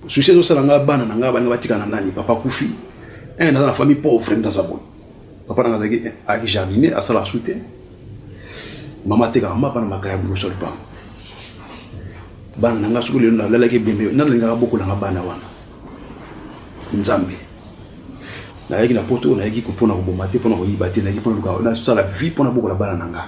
Souci ezosala nga, bana na nga balinga batika na nani? Papa akufi. Un, naza na famille pauvre, naza boye. Papa nanga azalaki ayaki jardinier, asalaka su te. Mama atekaka mapa na makaya liboso ya lupango. Bana na nga, soki lelo nalalaki ebembe, nani alingaka bokolanga bana wana? Nzambe. Nayaki na poto, nayaki mpona koboma te, mpona koyiba te, nayaki mpona luka nasala vie, mpona bokola bana na nga.